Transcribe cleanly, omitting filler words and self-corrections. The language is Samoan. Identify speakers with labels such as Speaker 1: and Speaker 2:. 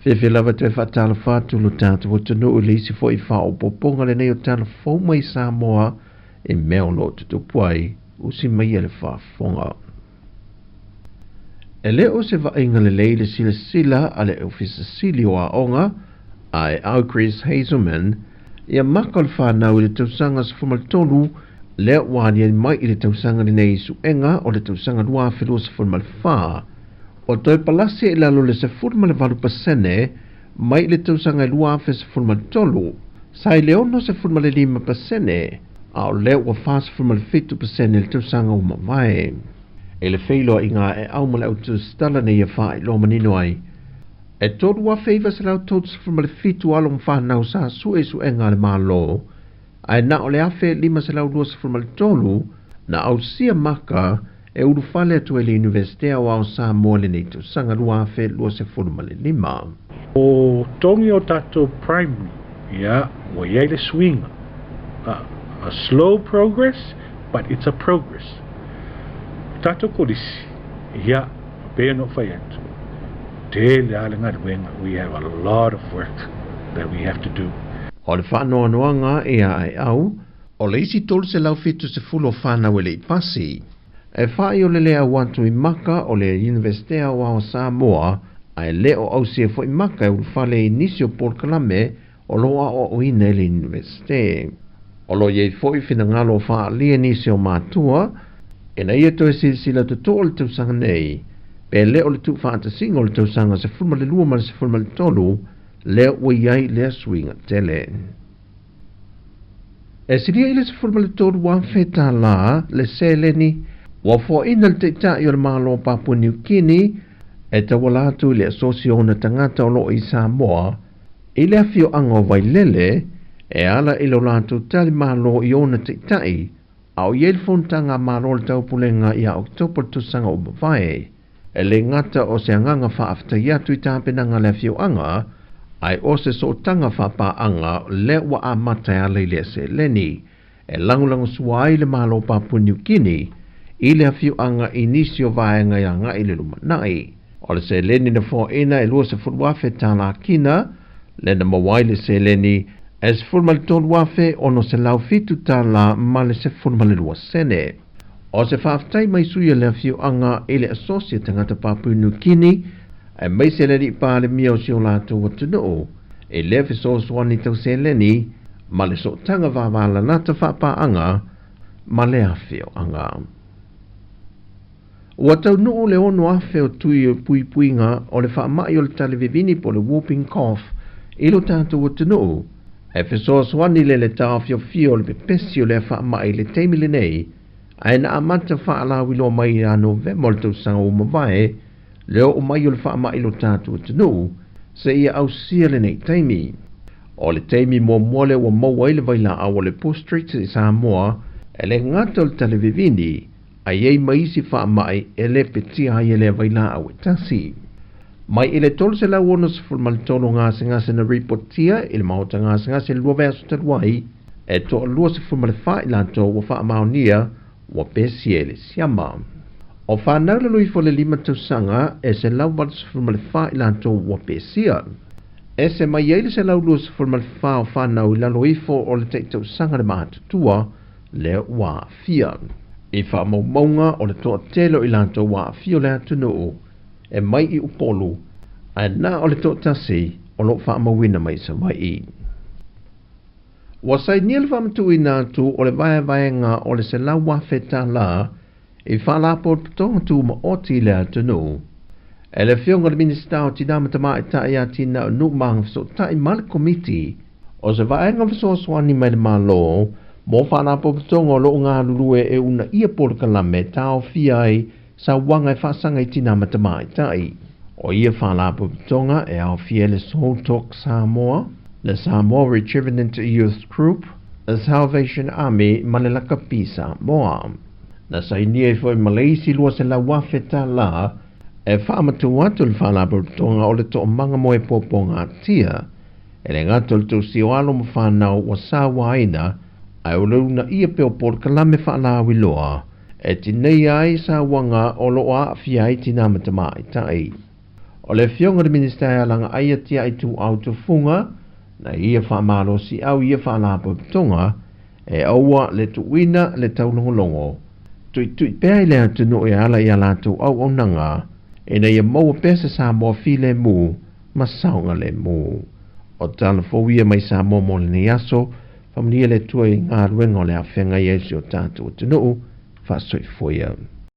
Speaker 1: Fiafia lava e toe faatalofa atu lo tatou atunuu i le isi foi faaopoopoga lenei o Tala Fou mai Samoa i mea o lo o tutupu ai, usi maia le faafofoga. E le o se vaaiga lelei le silasila a le Ofisa Sili o Aoga a e au Chris Hazelman ia maka o le fanau i le tausaga 13 lea ua aliali mai i le tausaga lenei i suega o le tausaga 2024 o toe palasi i lalo le 18% mai i le tausaga 2013 sa i le 65% a o lea ua 47% le tausaga ua mavae. I le feiloaiga e au ma le autusitala nei e faailoa manino ai e 3,937 alo ma fanau sa sue suega a le Malo ae na o le 1,523 na ausia maka e ulufale atu ai le Iunivesite Aoao Samoa lenei tausaga 2025.
Speaker 2: O togi o tatou primary, ia, ua i ai le suiga. A slow progress, but it's a progress. O tatou kolisi, ia, pei ona ou fai atu, tele lava le galuega, we have a lot of work that we have to do.
Speaker 1: O le faanoanoaga e a e au, o le isi 370 o fanau e le i pasi, e faaiole le au atu i maka o le Iunivesite Aoao Samoa ae le o ausia foi maka e ulufale i nisi o polokalame o lo o aoaoina e le Iunivesite. O lo o i ai foi finagalo o faaalia nisi o matua ina ia toe silasila totoa le tausaga nei pe le o le tuufaatasiga o le tausaga 12 ma le 13 lea ua i ai lea suiga tele. E silia i le 13,000 tālā le seleni ua foaiina le Taitai o le Malo o Papua Niu Kini e tauala atu i le asosi o ona tagata o lo o i Samoa i le afioaga o Vailele e ala i lo latou tali malo i ona taitai a o i ai le fonotaga a Malo o le Taupulega ia Oketopa le tausaga ua mavae. E le gata o se agaga faafetai atu i tapenaga a le afioaga, ae o se sootaga faapaaga lea ua amata e ala i lea seleni e lagolagosua ai le Malo o Papua Niu Kini i le afioaga i nisi o vaega e agai i le lumanai. O le seleni na foaiina e 20,000 tālā Kina, lea na maua ai le seleni e 13,607 tālā ma le 12 sene. O se faafetai mai sui o le afioaga i le asosi a tagata Papua Niu Kini aemaise le alii Palemia o si o latou atunuu i lea fesoasoani tau seleni ma le sootaga vavalalata faapaaga ma le afioaga. Ua taunuu le 6,000 o tui o puipuiga o le faamai o le talevevini po o le whooping cough i lo tatou atunuu e fesoasoani le le taofiofia o le pepesi o lea faamai i le taimi lenei ae na amata faalauiloa mai ia Novema o le tausaga ua mavae le oo mai o le faamai i lo tatou atunuu seia ausia lenei taimi. O le taimi muamua lea ua maua ai le vailaau o le Boostrix i Samoa e le gata o le talevevini ae i ai ma isi faamai e le petia ai e lea vailaau e tasi. Mai i le 363 gasegase na ripotia i le Maota Gasegase i le lua vaiaso talu ai, e toalua 14 i latou ua faamaonia ua pesia i le siama. O fanau lalo ifo i le lima tausaga e 184 i latou ua pesia. Ese mai ai le 124 o fanau i lalo ifo o le taitausaga le matutua lea ua aafia. I faamaumauga o le toatele o i latou ua aafia o le atunuu e mai i Upolu, ae na o le toatasi o lo o faamauina mai Savaii. Ua sainia le faamatuuina atu o le vaevaega o le 100,000 tālā i Faalapotopotoga Tumaoti i le atunuu e le Afioga i le Minisita o Tinā ma Tamaitai, Atinae o Nuu ma Agafesootai ma le Komiti o se vaega fesoasoani mai le Malo mo Faalapotopotoga o lo o galulue e uunaia polokalame e taofia ai sauaga e faasaga i tinā ma tamaitai. O ia faalapotopotoga e aofia ai le Soul Talk Samoa, le Samoa Rejuvenant Youth Group, le Salvation Army ma le Lakapi Samoa. Na sainia ai foi ma le isi 200,000 tālā e faamatuu atu le Faalapotopotoga o le Toomaga mo e Puapuagatia, e le gata o le tausia o alo ma fanau ua sauaina, ae o le uunaia pea o polokalame faalauiloa e tineia ai sauaga o lo o aafia ai tinā ma tamaitai. O le Afioga i le Minisita e alagaaia Tiai Tuuau Tufuga na ia faamalosiau ia faalapotopotoga e aua le tuuina le taulogologo tuitui pea i le atunuu e ala i a latou auaunaga ina ia maua pea se Samoa filemu ma saogalemu. O tala fou ia mai Samoa mo lenei aso, faamanuia le Atua i galuega o le a feagai ai si o tatou atunuu, faasoifua ia.